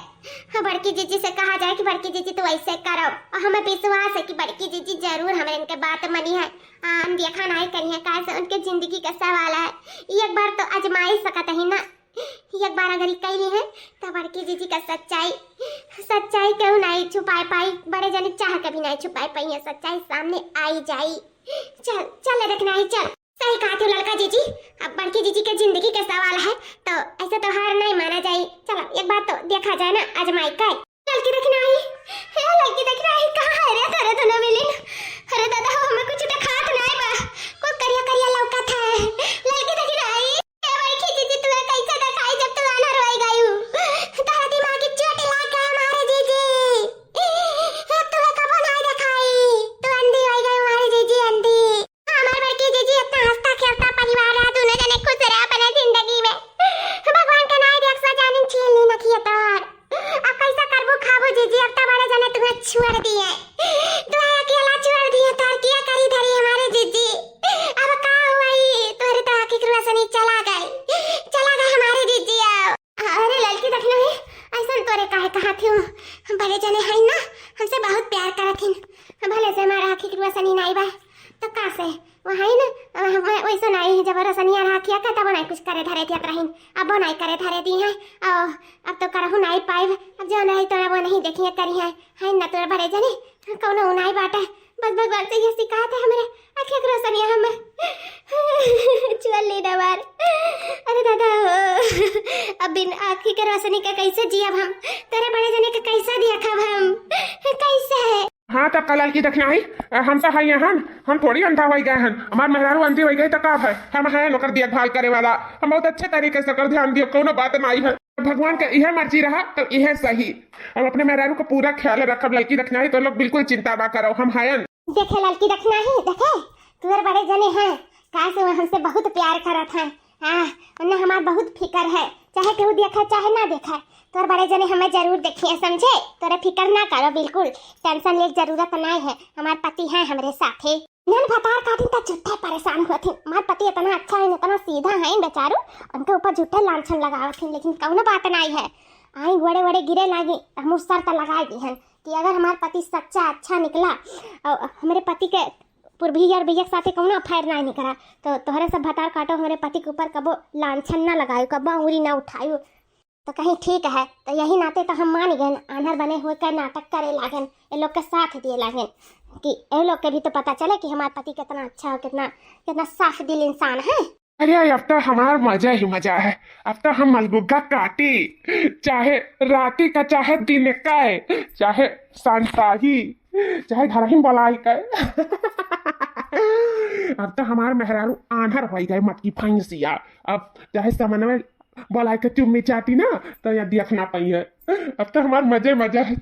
हाँ, बड़की जीजी से कहा जाए कि बड़की जीजी तू ऐसे करो, और हमें विश्वास है कि बड़की जीजी जरूर हमरे इनके बात मानी है। आ, हम देखा नहीं करी है, काहे से उनके जिंदगी का सवाल है। ई एक बार तो आजमाई सकत ही ना, ई एक बार अगर ई कैली है तो बड़की जीजी का सच्चाई, सच्चाई केहू नहीं छुपाए पाई, बड़े जने चाह के भी नहीं छुपाए पाई है, सच्चाई सामने आई जाई। चल, चल ले दखिनाही, चल। सही कहत हो ललका जीजी, अब बड़की जीजी के जिंदगी के सवाल है, तो ऐसे तो हार नहीं माना जाई। चलो, एक बार तो देखा जाए ना, आजमाई के। ललकी दखिनाही, हे ललकी दखिनाही, कहाँ है रे तोरे दोनों मिलिन? अरे दादा हो, हमें कुछ देखात नहीं बा, कुल करिया करिया लौकत है। ललकी दखिनाही, हे बड़की जीजी, तुम्हें कैसे देखाई जब तू अनर हो गई? तोरा दिमाग की चोट लाग गया हमारे जीजी, अब तुम्हें कबो नहीं देखाई, तू अंधी हो गई हमारे जीजी, अंधी। हमार बड़की जीजी इतना हंसता खेलता परिवार रहा, दोनों जने खुश रहे अपने जिंदगी में। भगवान के नाई देख सो जानिन छीन ली नखिए तोर। अब कैसा करबू खाबू जीजी, अब तो बड़े जने तुम्हें छोड़ दिए, तुम्हें अकेला छोड़ दिए, तोर किया करी धरी हमारे जीजी। अब का हुआ ई? तोहरे तो आँखी के रोशनी चला गई, चला गई हमारे जीजी। अब अरे ललकी दखिनाही, ऐसन तोरे काहे कहा थी? बड़े जने हैं ना, हमसे बहुत प्यार करत हिन। भले से हमारा आँखी के रोशनी नाई बा, तो का से? वो है ना, अ, वै-, वैसे नाई है, जब रोशनिया रहा किया का, तब नाई कुछ करे धरे दियत रहीन, अब वो नाई करे धरे दी है। और अब तो करहु नाई पाइब, अब जो नहीं तो वो नहीं देखिए करी है, है ना तोरे बड़े जने, कौनो नाई बाटे। बस भगवान से ये शिकायत है हमरे, आँखी के रोशनिया हमर चुअल ली ना मार। अरे दादा हो, अब बिन आँखी के रोशनी के कैसे जियब हम? तेरे बड़े जने के कैसे देखब हम? कैसे? हाँ, तब का ललकी दखिनाही, हमसे है यहाँ, हम थोड़ी अंधा हो गए हैं। हमार मेहरारू अंधी हो गई तो का है? हम हैं ओकर देखभाल करे वाला, हम बहुत अच्छे तरीके से ओकर ध्यान दियो, कोनो बात नहीं है। भगवान का इहे मर्जी रहा तो इहे सही। हम अपने मेहरारू का पूरा ख्याल रखब ललकी दखिनाही, तो लोग बिल्कुल चिंता ना करो, हम हयन। देखे ललकी दखिनाही, देखे, तोर बड़े जने हैं, काहे से वो हमसे बहुत प्यार करत हैं। हाँ, उन्हें हमार बहुत फिकर है, चाहे केहू देखा चाहे ना देखा, तोर बड़े जने हमें जरूर देखिए, समझे? तोरे फिकर ना करो, बिल्कुल टेंशन ले जरूरत नहीं है, हमार पति हैं हमरे साथे। नन भतार काटिन त झूठे परेशान होथिन। हमार पति इतना अच्छा है, इतना सीधा है बेचारू, उनके ऊपर झूठे लांछन लगावत हैं, लेकिन कौनो बात नहीं है। आई गोड़े वोड़े गिरे लागी, हम उ शर्त लगाए दी हन कि अगर हमार पति सच्चा अच्छा निकला और हमरे पति के पुरभिया और भैया के साथे कौनो अफेयर ना निकला, तो तोहरे सब भतार काटो हमरे पति के ऊपर कबो लांछन ना लगायो, कबो अंगुरी ना उठायो। तो कहीं ठीक है, तो यही नाते तो हम मान गए, आन्हर बने हुए का नाटक करे लागन, ये लोग के साथ दिए लागन कि ये लोग के भी तो पता चले कि हमार पति कितना अच्छा हो, कितना, कितना साफ दिल इंसान है। अरे, अब तो हमार मजा ही मजा है। अब तो हम मलगुग्गा काटी, चाहे राती का, चाहे दिन का, चाहे संताही, चाहे घर ही बलाई का। अब तो हमार मेहरारू आन्हर हो गए, मटकी फैंसिया। अब चाहे समनवे बलाई के चुम्मी चाटी ना, तो यहाँ देख ना पाई है। अब तो हमार मजे मजा है।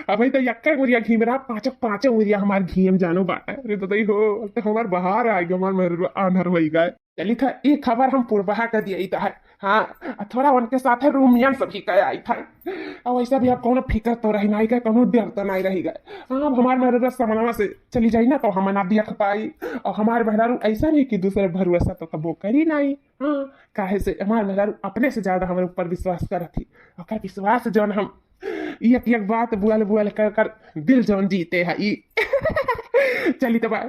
अब तो यक्के उरिया घिमरा, पाँचों पाँचों उरिया हमार घिम जानो बाटे। अरे ददई हो, अब तो हमार बहार आ गया, हमार मेहरारू आन्हर हो गए। चली था, ई खबर हम पुरबहा के दिया था। हाँ, आ थोड़ा उनके साथ है रोमियन सभी का आई था। और वैसा भी अब कौनो फिकर तो रही नहीं गए, कौनो डर तो नहीं रही गए। हाँ, अब हमार मेहरारू समनवा से चली जाई ना, तो हम ना देख पाई। और हमार मेहरारू ऐसा नहीं कि दूसरे भरोसा तो कबो करी नहीं। हाँ, काहे से हमार मेहरारू अपने से ज्यादा हमारे ऊपर विश्वास करत ही। ओकर विश्वास जौन हम एक एक बात बुआल बुआल कर कर दिल जौन जीते है ई। चली तो बा-,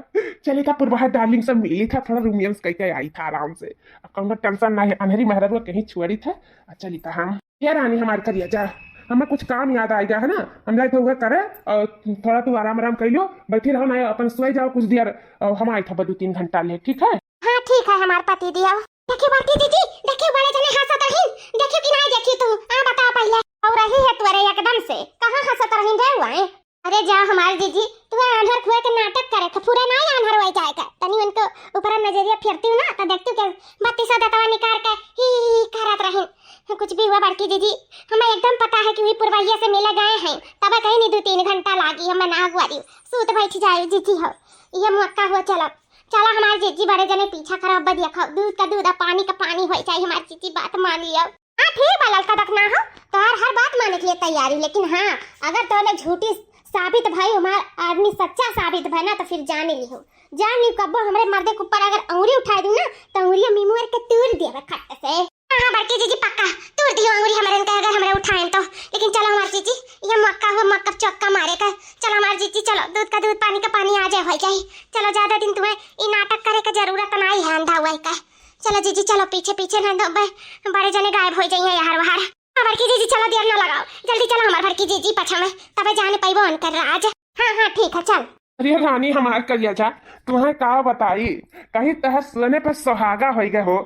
चली था पुरबहा डार्लिंग से मिली था, थोड़ा रोमियंस कह के आई था आराम से। अब कौनो टेंशन ना है, अनहरी मेहरारू कहीं छोड़ी था। आ चली था हम। ये रानी हमार करिया जा, हमें कुछ काम याद आ गया है ना, हम जाए थे वह करे। और थोड़ा तू आराम आराम कर लियो, बैठी रहो ना, अपन सोए जाओ कुछ देर। और हम आई था दो तीन घंटा ले, ठीक है? हाँ ठीक है हमार पति दिया। देखियो बड़की जीजी, देखियो बड़े जने हंसत रहीन, देखियो कि नहीं देखियो तू, आ बता पहले। और रही है तोरे एकदम से, कहाँ हंसत रहीन रे हुआ है? अरे जा हमार जीजी, तू आन्हर खुए के नाटक करे थे, पूरा नहीं आन्हर हो जाए का। तनी उनको ऊपर नजरिया फिरती हूँ ना, तो देखती हूँ कि बत्तीस दतवा निकाल के ही, ही, ही करत रहीन। कुछ भी हुआ बड़की जीजी, हमें एकदम पता है कि वही पुरवैया से मिले गए हैं, तब कहीं नहीं दो तीन घंटा लागी, हमें ना अगुआरी, सूत बैठ जाए जीजी हो, ये मौका हुआ। चलो, चलो हमार जीजी बड़े जने पीछा करो, अब देखो दूध का दूध और पानी का पानी हो जाए, हमार जीजी बात मान लियो। हाँ ठीक बा ललका दखना हो, तोहार हर बात माने के लिए तैयारी, लेकिन हाँ अगर तोहने झूठी साबित भई, हमार आदमी सच्चा साबित भई ना, तो फिर जान लिहो, जान लिहो कब्बो हमरे मर्दे के ऊपर अगर अंगुरी उठाए दू ना, तो अंगुरिया मिमुअर के तूर देवे खट से। हाँ, हाँ, बड़की जीजी, पक्का तूर दियो अंगुरी हमरे इनके, अगर हमरे उठाएन तो। लेकिन चलो हमार जीजी, ये मौका हुआ, मौका चौका मारे का। चलो हमार जीजी, चलो, दूध का दूध, पानी का पानी, आ जाए, हो जाए। चलो, ज्यादा दिन तुम्हें ई नाटक करे का जरूरत नहीं है, अंधा हुआ का। चलो जीजी, चलो, पीछे पीछे ना दो, ब-, बड़े जने गायब हो जाइए यार वहार। हाँ, बड़की जीजी, चलो, देर ना लगाओ, जल्दी चलो हमार बड़की जीजी, पाछा में तबे जाने पाइबो उनकर राज। हाँ, हाँ, ठीक है, चल। अरे रानी हमार कलिया जा, तुम्हें का बताई, कहीं तहर सोने पे सुहागा होई गए हो।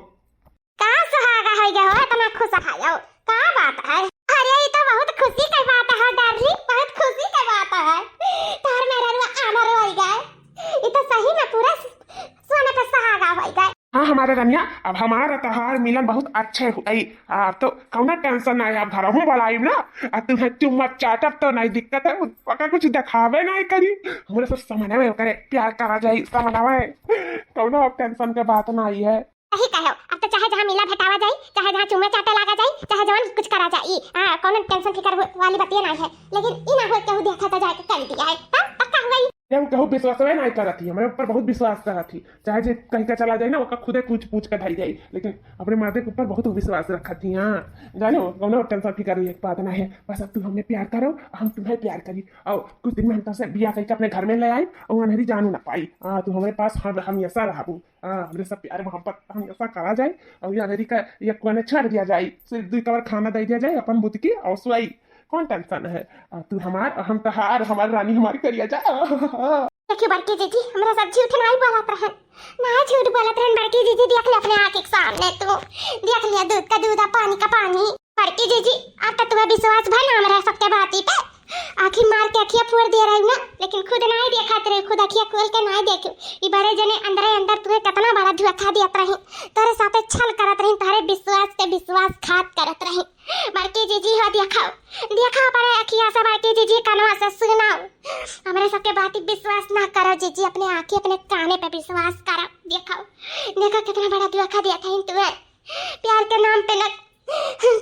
का सुहागा होई गए हो, इतना खुश हो, का बात है? अरे, ये तो बहुत खुशी की बात है डार्लिंग, बहुत खुशी की बात है। तार मेहररुआ आमर होई गए, ये तो सही में पूरा सोने पे सुहागा होई गए। हाँ हमारे रनिया, अब हमारा तहार मिलन बहुत अच्छे हुई। आ, तो कौनो टेंशन नहीं, आप घर हूँ बुलाइब ना, आ तुम्हें चुम्मा चाटब तो नहीं दिक्कत है, पक्का कुछ दिखावे नहीं करी। हमरे सब समनवे करे प्यार करा जाई, समनवे, कौनो अब टेंशन के बात नहीं है। सही कहो, अब तो चाहे जहाँ मिला भेटावा जाई, चाहे जहाँ चुम्मा चाटे लागा जाई, चाहे जवन कुछ करा जाई, हाँ, कौनो टेंशन फिकर हो-, वाली बतिया नहीं है। लेकिन ई ना हो केहू देखा तो जाके कर दिया है, हाँ, पक्का हुआ ही। केहू, केहू विश्वासवे नहीं करत ही, हमरे ऊपर बहुत विश्वास करत ही। चाहे जे कहीं का चला जाए ना, ओका खुदे पूछ पूछ के धई जाई, लेकिन अपने मर्दे के ऊपर बहुत विश्वास रखत ही। हाँ, जानो, कौनो टेंशन फिकर लेके बात ना है, बस अब तू हमें प्यार करो, हम तुम्हें प्यार करी, और कुछ दिन में हम तुमसे बियाह करके अपने घर में ले आई, और अंधेरी जानू ना पाई। हाँ, तू हमारे पास हम हमेशा रहबू। हाँ, हमरे सब प्यार मोहब्बत हमेशा करा जाए, और ये अंधेरी का ये कोने छोड़ दिया जाए, सिर्फ दो कवर खाना दे दिया जाए अपन बुत की, और सोई। कौन टेंशन है? आ, तू हमार, हम तहार, हमार रानी हमार करिया जा। देखियो बड़की जीजी, हमरा सब झूठ नाई बोलत रहन, नाई झूठ बोलत रहन बड़की जीजी, देख ले अपने आँख के सामने तू, देख लिया दूध का दूध आ पानी का पानी। बड़की जीजी, अब तो तुम्हें विश्वास भा ना हमरा सबके बाती पे, आँखी मार के अखिया फोड़ दे रही ना, लेकिन खुद नाई देखत रही, खुद अखिया खोल के नाई देखी, ई बड़े जने अंदरे अंदर तुम्हें कितना बड़ा धोखा दियत रही, तोरे साथे छल करत रही, तोरे विश्वास के विश्वासघात करत रही। बड़की जीजी हो, देखो, देखो अपने अखिया से, बड़की जीजी कनवा से सुनो। हमरे सबके बात पे विश्वास ना करो जीजी, अपने आँखी, अपने काने पे विश्वास करो। देखो, देखो कितना बड़ा धोखा दिया था इन तुम्हें। प्यार के नाम पे न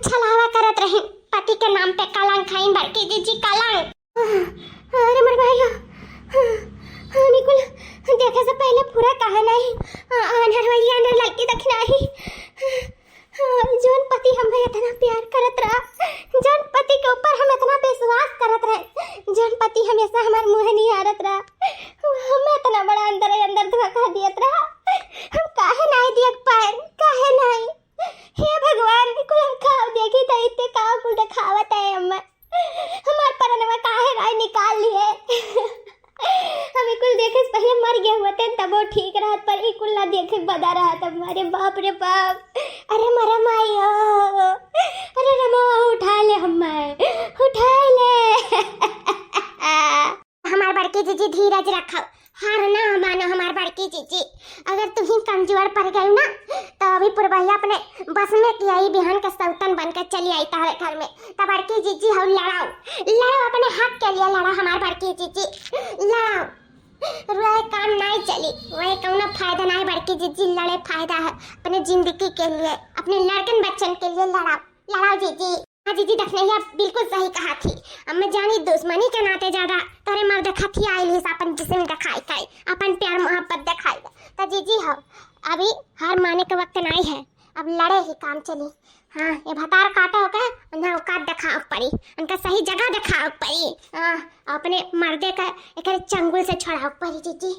छलावा करत रही, पति के नाम पे कलंक है बड़की जीजी, कलंक। अरे मोर भाई हो, निकुल, देखे से पहले पूरा कहा नहीं, आन्हर वाली आन्हर लड़की दखिनाही। जौन पति हमें इतना प्यार करत रहा, जौन पति के ऊपर हम इतना विश्वास करत रहे, जौन पति हमेशा हमार मुँह निहारत रहा, वो हमें इतना बड़ा अंदर अंदर धोखा दियत रहा। हम काहे नाई देख पाए, काहे नाई? हे भगवान, कुल हम खाओ देखी त इतने का कुल देखावत है हमें। हमार परनवा काहे नाई निकाल लिए? हम ई कुल देखे से पहिले मर गए होते, तबो ठीक रहत, पर ई कुल ना देखे बदा रहत हमारे। बाप रे बाप। अरे मरे माई हो, अरे रमा, उठा ले हमें, उठा ले। हमार बड़की जीजी, धीरज रखो, हार ना मानो हमार बड़की जीजी। अगर तुही कमजोर पड़ गई ना, तो अभी पुरवैया अपने बस में किया ही बिहान के सौतन बन के चली आई तहरे घर में। तो बड़की जीजी हो, लड़ाओ, लड़ाओ, अपने हक के लिए लड़ाओ हमार बड़की जीजी, लड़ाओ। रुआए काम नाई चली, वही कौनो फायदा नाई बड़की जीजी, लड़े फायदा है अपने जिंदगी के लिए, अपने लड़कन बच्चन के लिए लड़ाओ, लड़ाओ जीजी। हाँ जीजी, दखनैया बिल्कुल सही कहा थी। अब मैं जानी दुश्मनी के नाते ज्यादा तोरे मर्द खाती आइल ही अपन जिस्म दिखाई के, अपन प्यार मोहब्बत दिखाई के। तो जीजी हो, अभी हार माने के वक्त नाई है, अब लड़े ही काम चली। हाँ, ये भतार काटे होके उन्हें औकात दिखाओ पड़ी, उनका सही जगह दिखाओ पड़ी। हाँ, अपने मर्दे का एक चंगुल से छुड़ाओ पड़ी जीजी।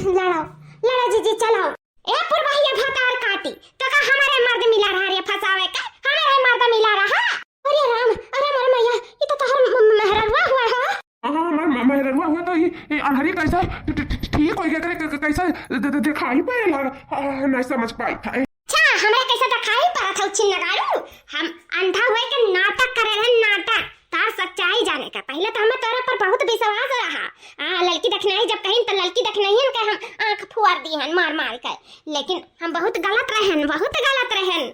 लड़ो, लड़ो जीजी, चलो। ए पुरवैया भतार काटी, तो का हमारे मर्द मिला रहा रे फंसावे के? हमारे मर्द मिला रहा? अरे राम, अरे मोर मैया, ये तो तोहर म-, म-, मेहररुआ हुआ है। हाँ, हाँ, मैं, मैं, मेहररुआ हुआ तो ये, ये अनहरी कैसे ठ-, ठ-, ठ-, ठीक होई गया, करे, क-, क-, कैसे द-, द-, दिखाई पड़े लगा, आ, नहीं समझ पाई था। अच्छा, हमरा कैसे दिखाई पड़त हौ छिन्नगारू? हम अंधा हुए के नाटक करे रहे, नाटक। तार सच्चाई जाने का। पहले तो हमें तोरा पर बहुत विश्वास रहा। आ, ललकी दखनाई जब कहीं तो ललकी दखनाइयन के हम आँख फुआर दी हन मार मार के। लेकिन हम बहुत गलत रहन, बहुत गलत रहन।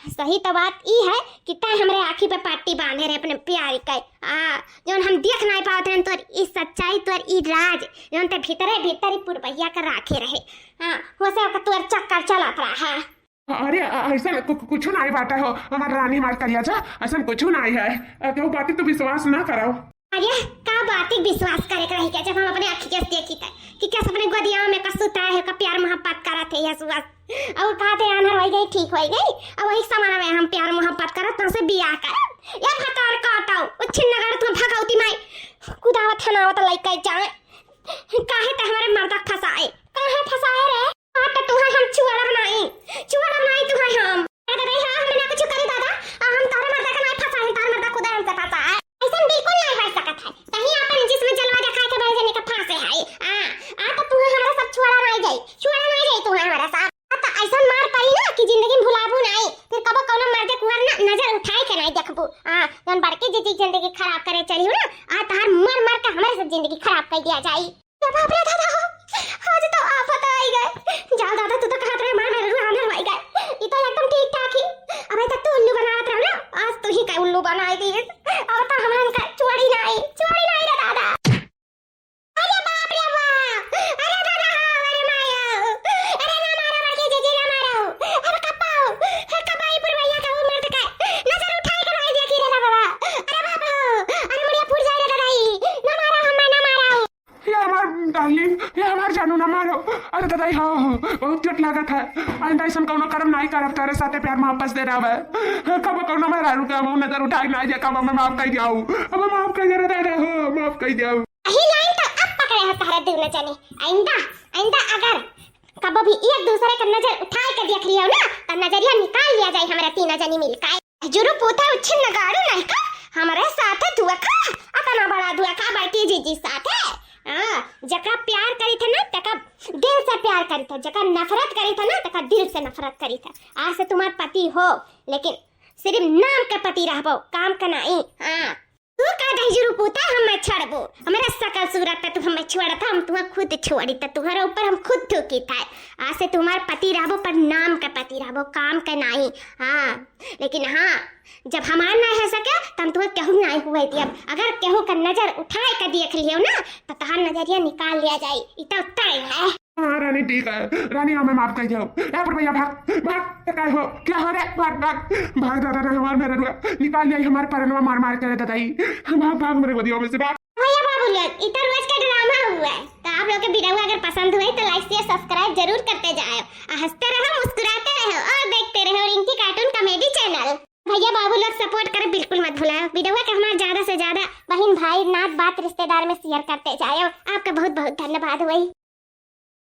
सही तो बात ई है कि तै हमरे आँखी पे पट्टी बांधे रहे अपने प्यार के। आ, जौन हम देख नाई पावत रहन तोर ई सच्चाई, तोर ई राज, जौन ते भीतरे भीतर ही पुरवैया के राखे रहे। हाँ, वैसे ओकर तोर चक्कर चलत रहा है। अरे, अ-, ऐसा कु-, कु-, कुछ नाई बात है हो, हमार रानी, हमार कलिया जा, ऐसा कुछ नाई है। अ, केहू बाती तू विश्वास ना करो। अरे, का बाती विश्वास करे के रही क्या, जब हम अपने अखिया से देखी थे कि कैसे अपने गोदिया में का सुता है, का प्यार मोहब्बत करत है, यस बस। और कहा थे आन्हर होई गई, ठीक होई गई, अब वही समाना में हम प्यार मोहब्बत करत, तुमसे बियाह कर। या भतार काटो, उच्छिन नगर तुम भगवती माई, कुदावत हनावत लइका जाए। काहे ते हमारे मर्दा फंसाए? काहे फंसाए रे? आज तो तुहे हम छुअड़ब नाई, छुअड़ब नाई तुहे हम। अरे दादा, हाँ, हम ना कुछ करी दादा, आ, हम तोहरे मर्दा का नाई फंसाए, तोहरे मर्दा खुदा हमसे फंसाए। ऐसन बिल्कुल नाई हो सकत है। कहीं अपन जिसमें जलवा दिखाए के बड़े जने के फांसे है। आ, आ तो तुहे हमारे सब छुअड़ा नाई जाई, छुअड़ा नाई जाई तुहे हमारे साथ। आ तो ऐसन मार पड़ी ना कि जिंदगी में भुलाबू नाई, फिर कबो कौनो मर्दे कुंवर ना नजर उठाए के नाई देखबू। आ, जौन बड़की जीजी जिंदगी खराब करे चली हो ना, आ तहार मर मर के हमारे सब जिंदगी खराब कर दिया जाई। ए बाप रे दादा हो, आज तो आफत आई गए। जा दादा, तू तो कहत रहे हमार मेहररुआ आंधर होई गए। ई तो एकदम ठीक ठाक ही। अबे तक तू उल्लू बनावत रहो ना, आज तू ही का उल्लू बनाई दिस। अब तो हमन का छोड़ी नाई, छोड़ी नाई रे दादा। अरे बाप रे बाप, अरे दादा हो, अरे माया हो, अरे ना मारो बड़की जीजी, ना मारो। अरे कपाओ, हे कपाई पुरवैया का वो मर्द का नजर उठाए के भाई देखी रे दादा। अरे बाप हो, अरे मुड़िया फूट जाए रे दादा ई, ना मारो हमें, ना मारो। ये हमार darling, ये हमार जानू, ना मारो। अरे दादा, हाँ, हाँ, बहुत चोट लागत है। आइंदा ऐसन कौनो करम नाई करब, तोरे साथे प्यार में वापस दे रहा है। कब कौनो मेहरारू के हम नजर उठाई ना, जे कब हमें माफ कर जाऊ, हमें माफ कर दे रहा हो, माफ कर जाऊ। यही line तो अब पकड़े हो तहरे दोनों जने। आइंदा, आइंदा अगर कब भी एक दूसरे का नजर उठाए के देख लियो ना, तो नजरिया निकाल लिया जाए हमारे तीनों जनी मिलकर। जुरू पूता उच्छिन नगाड़ू नहीं का, हमारे साथे धोखा, अतना बड़ा धोखा बड़की जीजी साथे। हाँ, जका प्यार करी थे ना, तका दिल से प्यार करी थे, जका नफरत करी थे ना, तका दिल से नफरत करी थे। आज से तुम्हार पति हो, लेकिन सिर्फ नाम के पति रहबो, काम के नाई। हाँ, तू का दही जुरू पूता हमें छड़बो, हमारा सकल सूरत पे तू हमें छोड़ता, हम तुम्हें खुद छोड़ी, तो तुम्हारे ऊपर हम खुद थूकी था। आज से तुम्हार पति रहबो, पर नाम के पति रहबो, काम के नाई। हाँ, लेकिन हाँ, जब हमार ना हो सके, त हम तुहे केहू ना हुए दियब। अगर केहू का नजर उठाए के देख लियो ना, त तहार नजरिया निकाल लिया जाई। ई त तय है। हाँ, रानी, ठीक है। रानी, हमें माफ कर दो। ए, पर भैया, भाग, भाग, ते काय हो? क्या हो रे? भाग, भाग, भाग, दादा, ना हमार मेहररुआ निकाल लिया, हमार परनवा मार, मार के रे दादा ई। भाग, भाग, मेरे गोदियों में से भाग। भैया बाबू लोग, ई तो रोज का drama हुआ है। तो आप लोग के video अगर पसंद हुए तो like, share, subscribe जरूर करते जाओ। आ हंसते रहो, मुस्कुराते रहो और देखते रहो रिंकी cartoon। वीडियो के हमार ज्यादा से ज्यादा बहिन, भाई, नात, बात, रिश्तेदार में share करते जायो। आपका बहुत बहुत धन्यवाद होई।